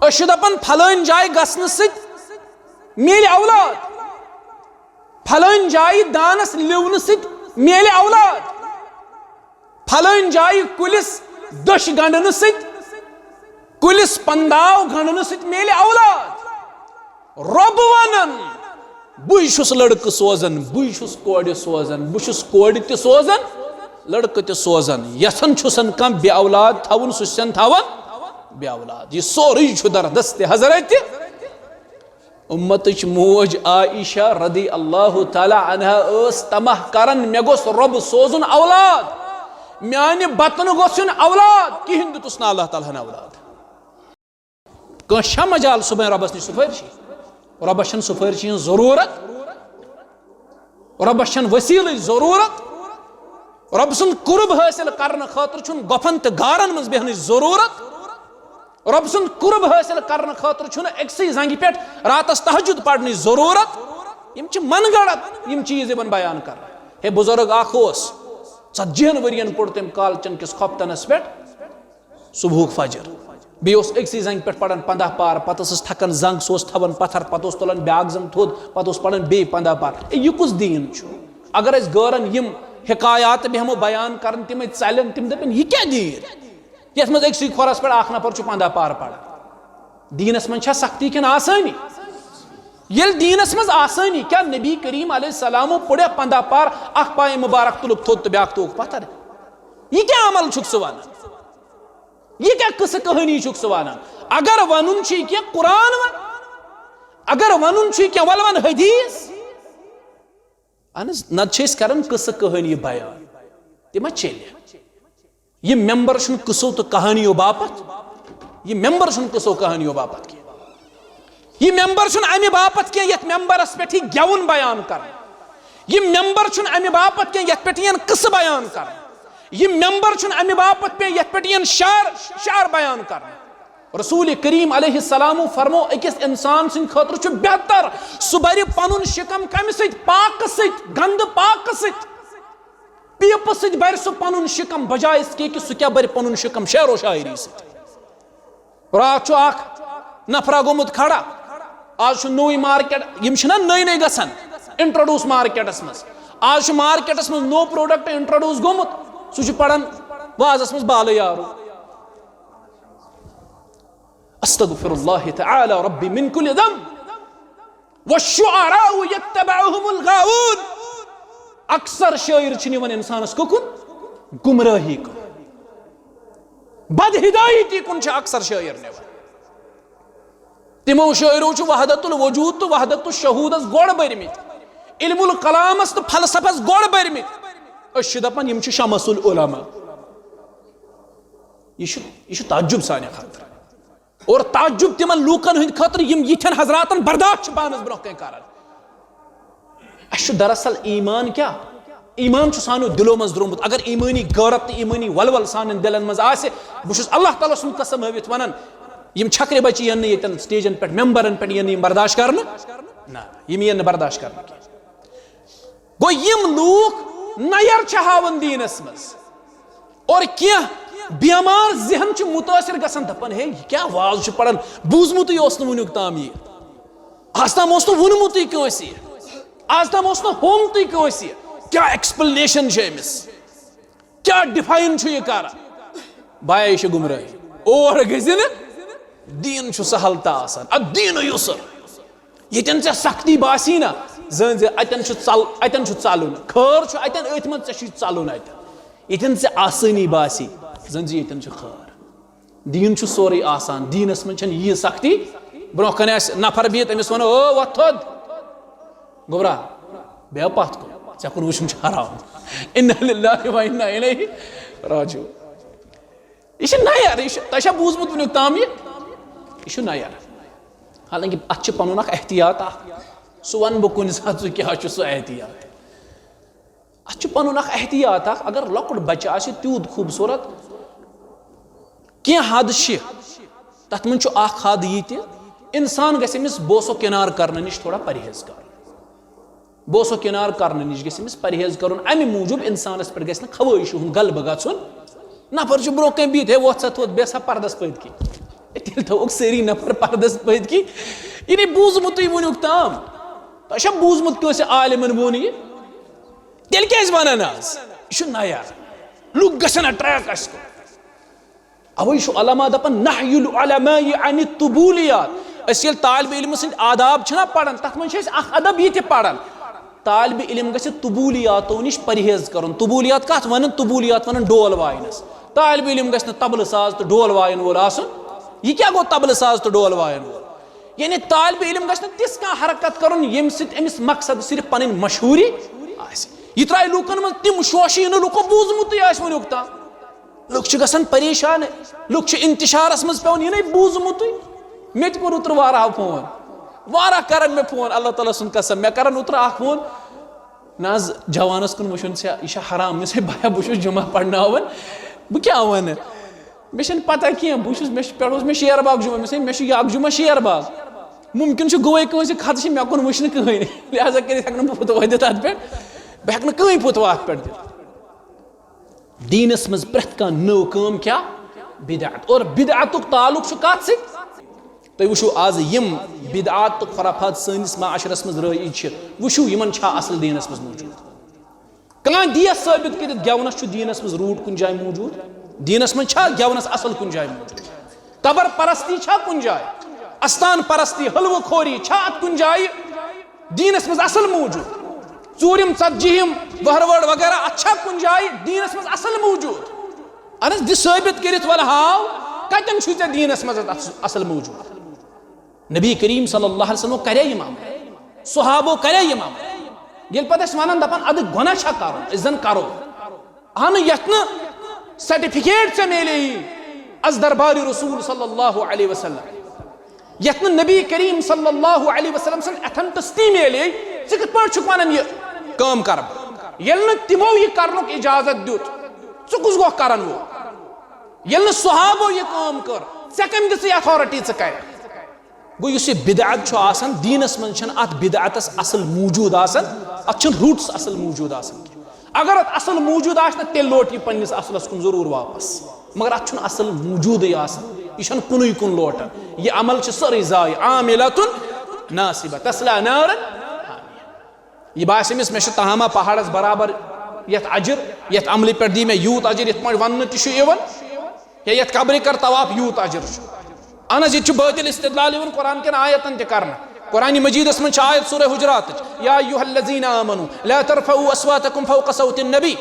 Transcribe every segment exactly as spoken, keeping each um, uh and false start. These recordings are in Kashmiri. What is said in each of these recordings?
أسۍ چھِ دَپان، فلٲنۍ جایہِ گژھنہٕ سۭتۍ میلہِ اولاد، فلٲنۍ جایہِ دانَس لِونہٕ سۭتۍ میلہِ اولاد، فلٲنۍ جایہِ کُلِس دٔچھ گنٛڈنہٕ سۭتۍ، کُلِس پنداو گنٛڈنہٕ سۭتۍ میلہِ اولاد۔ رۄب ونان، بُے چھُس لڑکہٕ سوزان، بُے چھُس کورِ سوزان، بُے چھُس کورِ تہِ سوزان، لڑکہٕ تہِ سوزان۔ یژھان چھُسن کانٛہہ بے اولاد تھاوُن، سُہ چھُسن تھاوان بے اولاد۔ یہِ سورُے چھُ دردست حضرت۔ امتٕچ موج عائشہ رضی اللہ تعالیٰ عنہا ٲس طمع کران، مےٚ گوٚژھ رۄب سوزُن اولاد، میانہِ بطنہٕ گوٚژھ یُن اولاد، کِہیٖنۍ دیُتُس نہٕ اللہ تعالیٰ ہن اولاد۔ کٲنٛسہِ چھا مجال صُبحن رۄبس نِش سفٲرشی؟ رۄبس چھنہٕ سفٲرشی ہٕنٛز ضروٗرت۔ رۄبس چھنہٕ وسیلٕچ ضروٗرت۔ رۄب سُنٛد قرب حٲصِل کرنہٕ خٲطرٕ چھُنہٕ گۄپھن تہٕ غارن منٛز بیہنٕچ ضروٗرت۔ رۄب سُنٛد قرب حٲصِل کرنہٕ خٲطرٕ چھُنہٕ أکسٕے زنٛگہِ پٮ۪ٹھ راتس تہجد پرنٕچ ضروٗرت۔ یِم چھِ من گڑت، یِم چیٖز یِوان بیان کرنہٕ۔ ہے، بُزرگ اکھ اوس، ژتجی ہن ؤرین پوٚر تٔمۍ کالچن کِس خۄفتنس پٮ۪ٹھ صبحُک فجر۔ بیٚیہِ اوس أکسٕے زنٛگہِ پٮ۪ٹھ پران پنٛداہ پار، پتہٕ ٲسٕس تھکان زنٛگ، سُہ اوس تھاوان پتھر، پتہٕ اوس تُلان بیٛاکھ زنٛگ تھوٚد، پتہٕ اوس پران بیٚیہِ پنٛداہ پار۔ اے، یہِ کُس دیٖن چھُ؟ اگر أسۍ غٲرن یِم حکایات بیٚہمو بیان کرن، تِمے ژلن، تِم دپن، یہِ کیٛاہ دیٖن؟ یتھ منٛز أکسٕے کھۄرس پٮ۪ٹھ اکھ نفر چھُ پنٛداہ پار پران۔ دیٖنس منٛز چھا سختی کِنہٕ آسٲنی؟ ییٚلہِ دیٖنس منٛز آسٲنی، کیٛاہ نبی کریم علیہ السلامو پوٚریا پنٛداہ پار، اکھ پایہِ مُبارک تُلُکھ تھوٚد تہٕ بیٛاکھ تھوٚوُکھ پتھر؟ یہِ کیٛاہ عمل چھُکھ ژٕ ونان؟ یہِ کیٛاہ قصہٕ کہانی چھُکھ ژٕ ونان؟ اگر ونُن چھُے کینٛہہ، قرآن ون۔ اگر ونُن چھُے کینٛہہ، ولہٕ ون حدیث۔ اہن حظ، نتہٕ چھِ أسۍ کران قصہٕ کہانی بیان، تہِ ما چلہِ؟ یہِ ممبر چھُنہٕ قصو تہٕ کہانیو باپتھ، یہِ ممبر چھُنہٕ قصو کہانیو باپتھ کینٛہہ۔ یہِ ممبر چھُنہٕ امہِ باپتھ کینٛہہ یتھ ممبرس پٮ۪ٹھ یہِ گٮ۪وُن بیان کرنہٕ۔ یہِ ممبر چھُنہٕ امہِ باپتھ کینٛہہ یتھ پٮ۪ٹھ یِن قصہٕ بیان کرنہٕ۔ یہِ ممبر چھُنہٕ امہِ باپتھ کینٛہہ یتھ پٮ۪ٹھ یِن شعر، شعر بیان کرنہٕ۔ رسول کریم علیہ السلامو فرمو، أکِس انسان سٕنٛدِ خٲطرٕ چھُ بہتر سُہ برِ پنُن شکم کمہِ سۭتۍ؟ پاکہٕ سۭتۍ، گندٕ پاکہٕ سۭتۍ۔ پیپہٕ سۭتۍ برِ سُہ پنُن شکم، بجایہِ اس کے کہِ سُہ کیٛاہ برِ پنُن شکم شعر و شاعری سۭتۍ۔ راتھ چھُ اکھ نفرا گوٚمُت کھڑا، آز چھُ نوٚوُے مارکیٹ، یِم چھِنہ نٔے نٔے گژھان انٹروڈیوس مارکیٹس منٛز۔ آز چھُ مارکیٹس منٛز نوٚو پروڈکٹ انٹروڈیوس گوٚمُت، سُہ چھُ پران وازس منٛز بالہٕ یارو۔ استغفر اللہ تعالی ربی من کل ذنب، والشعراء یتبعهم الغاوون۔ اکثر شٲعر چھِ نِوان انسانس کُکُن؟ گمراہی کُن، بد ہدایتی کُن چھِ اکثر شٲعر نِوان۔ تِمو شٲعرو چھُ وحدت الوجود تہٕ وحدت الشہودس گۄڈ بٔرمٕتۍ، علم الکلامس تہٕ فلسفس گۄڈ بٔرمٕتۍ۔ أسۍ چھِ دپان، یِم چھِ شمس العلماء۔ یہِ چھُ، یہِ چھُ تعجب سانہِ خٲطرٕ۔ اور تعجب تِمن لوٗکن ہٕنٛدِ خٲطرٕ، یِم یِتھٮ۪ن حضراتن برداشت چھِ پانس برونٛہہ کنہِ کران۔ اسہِ چھُ دراصل ایمان کیٛاہ؟ ایمان چھُ سانیو دِلو منٛز درٛومُت۔ اگر ایمٲنی غٲرت تہٕ ایمٲنی ولول سانٮ۪ن دِلن منٛز آسہِ، بہٕ چھُس اللہ تعالیٰ سُنٛد قسم ہٲوِتھ ونان، یِم چھکرِ بچہِ یِن نہٕ ییٚتٮ۪ن سٹیجن پٮ۪ٹھ، ممبرن پٮ۪ٹھ یِن نہٕ یِم برداشت کرنہٕ۔ نہ، یِم یِن نہٕ برداشت کرنہٕ کینٛہہ۔ گوٚو، یِم لوٗکھ نیر چھِ ہاوان دیٖنس منٛز، اور کینٛہہ بیمار ذہن چھِ مُتٲثر گژھان، دپان، ہے، یہِ کیٛاہ واز چھُ پران؟ بوٗزمُتٕے اوس نہٕ وُنیُک تام یہِ۔ آز تام اوس نہٕ ووٚنمُتٕے کٲنٛسہِ۔ آز تام اوس نہٕ ہومتُے کٲنٛسہِ۔ کیٛاہ explanation چھِ أمِس؟ کیٛاہ define چھُ یہِ کران؟ بایا، یہِ چھِ گمراہی۔ اور گٔژھِ نہٕ، دیٖن چھُ سہل تہٕ آسان۔ ادٕ دیٖنٕے یُسر۔ ییٚتٮ۪ن ژےٚ سختی باسی نا، زٲنۍ زِ اتٮ۪ن چھُ ژل-، اتٮ۪ن چھُ ژلُن۔ خٲر چھُ اتٮ۪ن، أتھۍ منٛز ژےٚ چھُے ژلُن اتٮ۪ن۔ ییٚتٮ۪ن ژےٚ آسٲنی باسی، زٲنۍ زِ ییٚتٮ۪ن چھُ خٲر۔ دیٖن چھُ سورُے آسان، دیٖنس منٛز چھَنہٕ ییٖژ سختی۔ برونٛہہ کنہِ آسہِ نفر بِہِتھ، أمِس ونو، او، وۄتھ تھوٚد۔ گوٚبرا، بیٚہہ پتھ کُن، ژےٚ کُن وٕچھُن چھُ حرام۔ انا للہ و انا الیہ راجعون۔ یہِ چھُ نیر، یہِ چھُ، تۄہہِ چھا بوٗزمُت وٕنیُک تام یہِ؟ یہِ چھُ نیر۔ حالانکہ اتھ چھُ پنُن اکھ احتیاط اکھ۔ سُہ ونہٕ بہٕ کُنہِ ساتہٕ، سُہ کیٛاہ چھُ سُہ احتیاط۔ اتھ چھُ پنُن اکھ احتیاط اکھ، اگر لۄکُٹ بچہٕ آسہِ تیوٗت خوٗبصوٗرت، کینٛہہ حد چھِ، تتھ منٛز چھُ اکھ حد یہِ تہِ، انسان گژھِ أمِس بوسو کنار کرنہٕ نِش تھوڑا پرہیز کرُن۔ بوسو کنار کرنہٕ نِش گژھِ أمِس پرہیز کرُن، امہِ موٗجوٗب انسانس پٮ۪ٹھ گژھِ نہٕ خٲہِشہِ ہُنٛد غلبہٕ گژھُن۔ نفر چھُ برونٛہہ کنہِ بِہِتھ، ہے، وۄتھ سا تھوٚد، بیٚہہ سا پردس پٔتۍ کِنۍ۔ تیٚلہِ تھوٚوُکھ سٲری نفر پردس پٔتۍ کِنۍ۔ یہِ نے بوٗزمُتُے وٕنیُک تام۔ تۄہہِ چھا بوٗزمُت کٲنٛسہِ عالمن ووٚن یہِ؟ تیٚلہِ کیٛازِ ونان آز؟ یہِ چھُ نیا۔ لُکھ گژھن attract اَسہِ کُن۔ اوے چھُ علماء دپان، "نحی العلماء عن الطبولیات۔" أسۍ ییٚلہِ طالب علم سٕنٛدۍ آداب چھِنا پران، تتھ منٛز چھِ أسۍ اکھ ادب یہِ تہِ پران۔ طالب علم گژھِ طبولیاتو نِش پرہیز کرُن۔ طبولیات کتھ ونان؟ طبولیات ونان ڈول واینس۔ طالب علم گژھِ نہٕ طبلہٕ ساز تہٕ ڈول واین وول آسُن۔ یہِ کیٛاہ گوٚو طبلہٕ ساز تہٕ ڈول واین وول؟ یعنی طالب علم گژھِ نہٕ تِژھ کانٛہہ حرکت کرُن، ییٚمہِ سۭتۍ أمِس مقصد صرف پنٕنۍ مشہوٗری آسہِ۔ یہِ ترٛایہِ لوٗکن منٛز تِم شوشہِ، یہِ نہٕ لُکو بوٗزمُتٕے آسہِ وٕنیُک تام۔ لُکھ چھِ گژھان پریشان، لُکھ چھِ انتشارس منٛز پٮ۪وان، یہِ نے بوٗزمُتٕے۔ مےٚ تہِ کوٚر اوترٕ واراہو فون، واراہ کرن مےٚ فون، اللہ تعالیٰ سُنٛد قسم، مےٚ کرن اوترٕ اکھ فون، "نہ حظ، جوانس کُن وٕچھُن چھا، یہِ چھا حرام؟" مےٚ چھے بیا، بہٕ چھُس جمعہ پرناوان، بہٕ کیٛاہ ونہٕ؟ مےٚ چھنہٕ پتہ کینٛہہ، بہٕ چھُس، مےٚ چھُ، پٮ۪ٹھ اوس مےٚ شیر باغ جمعہ، مےٚ چھے، مےٚ چھُ یہِ اکھ جمعہ شیر باغ۔ ممکن چھُ گوٚوے کٲنٛسہِ خطہٕ چھِ مےٚ کُن وٕچھنہٕ کٕہٕنۍ، لہذا کٔرِتھ ہٮ۪کہٕ نہٕ بہٕ فتوہ دِتھ اتھ پٮ۪ٹھ، بہٕ ہٮ۪کہٕ نہٕ کٕہٕنۍ فتوہ اتھ پٮ۪ٹھ دِتھ۔ دیٖنس منٛز پرٛٮ۪تھ کانٛہہ نٔو کٲم کیٛاہ؟ بدعت۔ اور بدعتُک تعلق چھُ کتھ سۭتۍ؟ تُہۍ وٕچھِو آز یِم بدعت تہٕ خرافات سٲنِس معاشرس منٛز رٲیِج چھِ، وٕچھِو یِمن چھا اصل دیٖنس منٛز موجود؟ کانٛہہ دِیَس ثٲبت کٔرِتھ گٮ۪ونس چھُ دیٖنس منٛز روٗٹ کُنہِ جایہِ موجود؟ دیٖنس منٛز چھا گٮ۪ونس اصل کُنہِ جایہِ موجود؟ قبر پرستی چھا کُنہِ جایہِ؟ استان پرستی، حلوٕ خوری چھا اتھ کُنہِ جایہِ دیٖنس منٛز اصل موجود؟ ژوٗرِم، ژتجِہِم، وہروٲڑ وغیرہ، اتھ چھا کُنہِ جایہِ دیٖنس منٛز اصل موجود؟ اہن حظ، دِ ثٲبت کٔرِتھ، ولہٕ ہاو، کتٮ۪ن چھُے ژےٚ دیٖنس منٛز اتھ اصل موجود؟ نبی کریم صلی اللہ علیہ وسلم کرے یِم عمل، صحابو کرے یِم عمل۔ ییٚلہِ پتہٕ أسۍ ونان دپان، ادٕ گۄناہ چھا کرُن؟ أسۍ زن کرو۔ اہن، یتھ نہٕ سرٹیفکیٹ ژےٚ میلے یی از دربار رسول صلی اللہ علیہ وسلم، یتھ نہٕ نبی کریم صلی اللہ علیہ وسلم سٕنٛز اتھنٹسٹی میلے، ژٕ کِتھ پٲٹھۍ چھُکھ ونان یہِ کٲم کرٕ بہٕ؟ ییٚلہِ نہٕ تِمو یہِ کرنُک اجازت دیُت، ژٕ کُس گوکھ کرن وول؟ ییٚلہِ نہٕ صحابو یہِ کٲم کٔر، ژےٚ کٔمۍ دِژٕے اتھارٹی ژٕ کرکھ؟ گوٚو، یُس یہِ بدعت چھُ آسان، دیٖنس منٛز چھَنہٕ اتھ بدعتس اصل موجود آسان، اتھ چھِنہٕ روٗٹس اصل موجود آسان۔ اگر اتھ اصل موجود آسہِ نہ، تیٚلہِ لوٹ یہِ پننِس اصلس کُن ضروٗر واپس، مگر اتھ چھُنہٕ اصل موجودٕے آسان، یہِ چھَنہٕ کُنُے کُن لوٹان۔ یہِ عمل چھِ سٲرٕے ضایع۔ عاملة ناصبة تصلى نارا حامية۔ یہِ باسہِ أمِس، مےٚ چھُ تہامہ پہاڑس برابر یتھ اجر، یتھ عملہِ پٮ۪ٹھ دی مےٚ یوٗت اجر، یتھ پٲٹھۍ وننہٕ تہِ چھُ یِوان، یا یتھ قبرِ کر طواف، یوٗت اجر چھُ۔ اہن حظ، ییٚتہِ چھُ بٲطِل استدلال یِوان قرآن کٮ۪ن آیتن تہِ کرنہٕ۔ قرآن مجیدس منٛز چھِ آیت سورہ حجراتٕچ، "يا أيها الذين آمنوا لا ترفعوا أصواتكم فوق صوت النبي"۔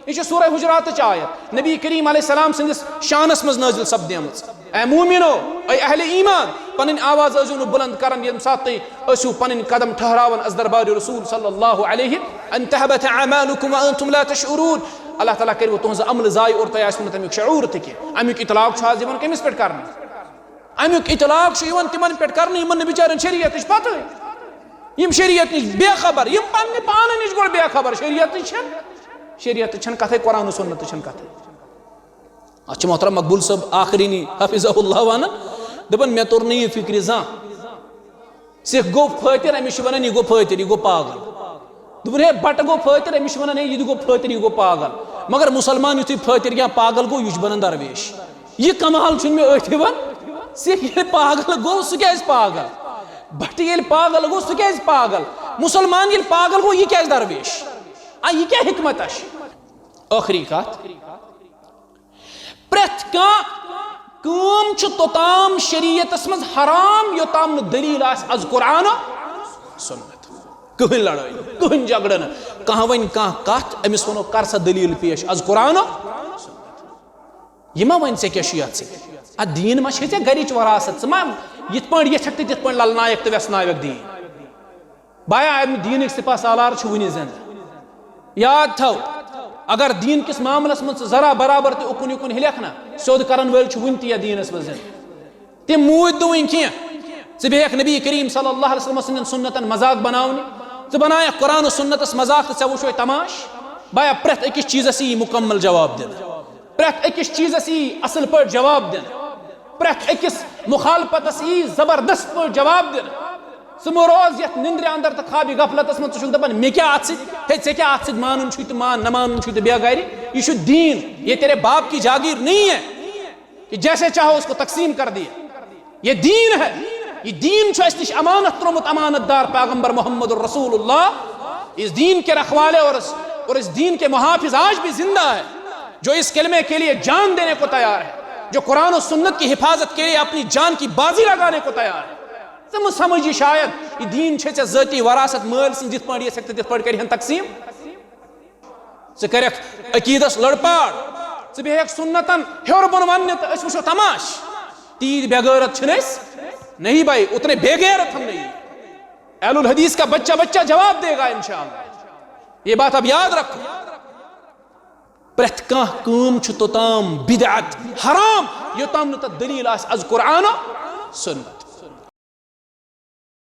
یہِ چھِ سورہ حجراتٕچ آیت، نبی کریم علیہ السلام سٕنٛدِس شانس منٛز نٲزِل سپدیمٕژ۔ اے مومنو، اے اہل ایمان، پنٕنۍ آواز ٲسِو نہٕ بلند کران ییٚمہِ ساتہٕ تُہۍ ٲسِو پنٕنۍ قدم ٹھہراوان از دربار رسول صلی اللہ علیہ، "أن تحبط أعمالكم وأنتم لا تشعرون"۔ اللہ تعالیٰ کٔرِو تُہنٛز عملہٕ ضایع اور تۄہہِ آسِوٕ نہٕ تمیُک شعوٗر تہِ کینٛہہ۔ امیُک اطلاق چھُ آز یِوان کٔمِس پٮ۪ٹھ کرنہٕ؟ امیُک اطلاق چھُ یِوان تِمن پٮ۪ٹھ کرنہٕ، یِمن نہٕ بِچارٮ۪ن شریعتٕچ پتہٕے، یِم شریعت نِش بے خبر، یِم پننہِ پانہٕ نِش گۄڈٕ بے خبر، شریعتٕچ چھَنہٕ، شریعتٕچ چھَنہٕ کتھے، قرآن و سنتٕچ چھَنہٕ کتھے۔ اتھ چھُ محترم مقبول صٲب آخرینی حفظہ اللہ ونان، دپان، "مےٚ توٚر نہٕ یہِ فکرِ زانٛہہ۔ سِکھ گوٚو فٲطر، أمِس چھِ ونان، یہِ گوٚو فٲطر، یہِ گوٚو پاگل۔" دوٚپُن، "ہے، بٹہٕ گوٚو فٲطر"، أمِس چھِ ونان، "ہے، یہِ تہِ گوٚو فٲطر، یہِ گوٚو پاگل۔" مگر مُسلمان یُتھُے فٲطر یا پاگل گوٚو، یہِ چھُ بنان درویش۔ یہِ کمال چھُنہٕ مےٚ أتھۍ یِوان۔ سِکھ ییٚلہِ پاگل گوٚو، سُہ کیٛازِ پاگل؟ بٹہٕ ییٚلہِ پاگل گوٚو، سُہ کیٛازِ پاگل؟ مُسلمان ییٚلہِ پاگل گوٚو، یہِ کیٛازِ درویش؟ آ، یہِ کیٛاہ حکمت چھِ؟ ٲخری کتھ، پرٛٮ۪تھ کانٛہہ کٲم چھُ توٚتام شریعتس منٛز حرام، یوٚتام نہٕ دلیٖل آسہِ از قرآن و سنت۔ کٕہٕنۍ لڑٲے نہٕ، کٕہٕنۍ جھگڑٕ نہٕ۔ کانٛہہ وَنہِ کانٛہہ کتھ، أمِس وَنو، "کر سا دلیٖل پیش از قرآن و سنت؟" یہِ ما وَنہِ، "ژےٚ کیٛاہ چھُ یتھ سۭتۍ؟ اتھ دیٖن ما چھے ژےٚ گرِچ وراثت؟ ژٕ ما یِتھ پٲٹھۍ یژھکھ تہٕ تِتھ پٲٹھۍ للناوکھ تہٕ وٮ۪ژناوکھ دیٖن؟" بایا، امہِ دیٖنٕکۍ سپاہ سالار چھِ وُنہِ زندٕ۔ یاد تھاو، اگر دیٖن کِس معاملس منٛز ژٕ ذرا برابر تہِ اُکُن یُکُن ہلیکھ نا، سیوٚد کرن وٲلۍ چھِ وُنہِ تہِ یتھ دیٖنس منٛز زندٕ۔ تِم موٗدۍ نہٕ وُنہِ کینٛہہ۔ ژٕ بیٚہکھ نبی کریم صلی اللہ علیہ وسلم سٕنٛدٮ۪ن سُنتن مذاق بناونہِ، ژٕ بنایکھ قرآن و سُنتس مذاق تہٕ ژےٚ وُچھوے تماش۔ بایا، پرٛٮ۪تھ أکِس چیٖزس یی مُکمل جواب دِنہٕ۔ پرٛٮ۪تھ أکِس چیٖزس یی اصل پٲٹھۍ جواب دِنہٕ۔ پرٛٮ۪تھ أکِس مُخالفتس یی زبردست پٲٹھۍ جواب دِنہٕ۔ ژٕ مہٕ روز یتھ نندرِ اندر تہٕ خوابِ غفلتس منٛز، ژٕ چھُکھ دپان، "مےٚ کیٛاہ اتھ سۭتۍ؟ ہے، ژےٚ کیٛاہ اتھ سۭتۍ؟ مانُن چھُے تہٕ مان، نہ مانُن چھُے تہٕ بے غیرتی۔ یہِ چھُ دیٖن، یہ تیرے باپ کی جاگیر نہیں ہے کہ جیسے چاہو اس کو تقسیم کر دیا۔" یہ دین ہے، یہ دین چھُ اَسہِ نِش امانت ترٛوومُت امانت دار پیغمبر محمد رسول اللہ۔ اس دین کے رکھوالے اور اس، اور اس دین کے محافظ آج بھی زندہ ہے۔ جو اس کلمے کے لیے جان دینے کو تیار ہے، جو قرآن و سنت کی حفاظت کے لیے اپنی جان کی بازی لگانے کو تیار ہے۔ ژٕ مہٕ سمجھ یہِ شاید، یہِ دین چھے ژےٚ ذٲتی وراثت مٲلۍ سٕنٛز، یِتھ پٲٹھۍ یِژھکھ تہٕ تِتھ پٲٹھۍ کٔرِہن تقسیٖم۔ ژٕ کٔرِکھ عقیٖدس لٔڑپاڑ، ژٕ بیٚہکھ سُنتن ہیوٚر بۄن وننہِ تہٕ أسۍ وٕچھو تماش۔ تیٖتۍ بے غیرت چھِنہٕ أسۍ۔ نہیں بھائی، اتنے بے غیرت ہم نہیں۔ اہل الحدیث کا بچہ بچہ جواب دے گا انشاءاللہ۔ یہ بات اب یاد رکھو۔ پرٛٮ۪تھ کانٛہہ کٲم چھُ توٚتام بدعت، حرام، یوٚتام نہٕ تتھ دلیل آسہِ از قرآن و سنت۔